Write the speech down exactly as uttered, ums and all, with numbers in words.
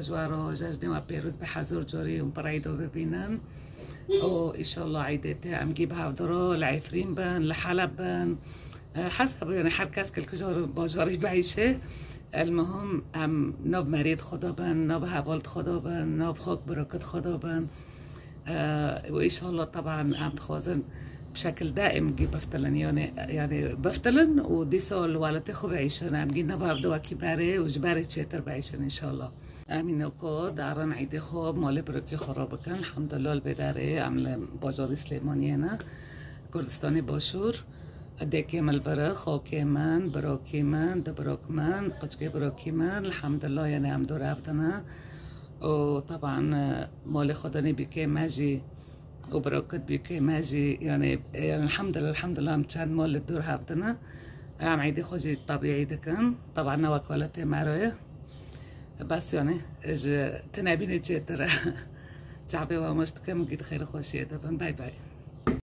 Ji we re cejnê we pêroz be, hezar carî hûn pir eyda bibînin. Û înşallah eydê te em gî bi hevdira li Efrîn bin, li Heleb bin. E, hesab, yani her kes ki li kujor bajarî beyşe. El muhim em nav merêd xwe de bin, nav heval xwe de bin, nav xak birakit xwe de bin. E, û înşallah taban em dixwazin bi şekil daim gî biftilin, yani, yani biftilin û dîsa li welatê xwe beyşin. Em gî nav hevdira wekî berê û ji berê çêtir beyşin înşallah. Em îno ku darin eydê xwe malê birokê xwe re bikin. Elhamdulillah li vê derê em li bajarê Silêmaniyê ne, Kurdistanê Başûr. Dêkê min li vir e, xakê min, birokê min, du birok min, qiçkê birokê min. Elhamdulillah, yani em dûr hev de ne. Û taban, e, malê xwedanê bîkê me jî û birokit bîkê me jî, yani, e, elhamdulillah, elhamdulillah em çend mal li dûr hev de ne. Em eydê xwe jî tebîî dikin. Taban ne wek welatê me re ye. Bes, yani, ji tinebînê çêtir e. Çavê we maç dikim, gî di xêr û xweşiyê de bin. Bay bay.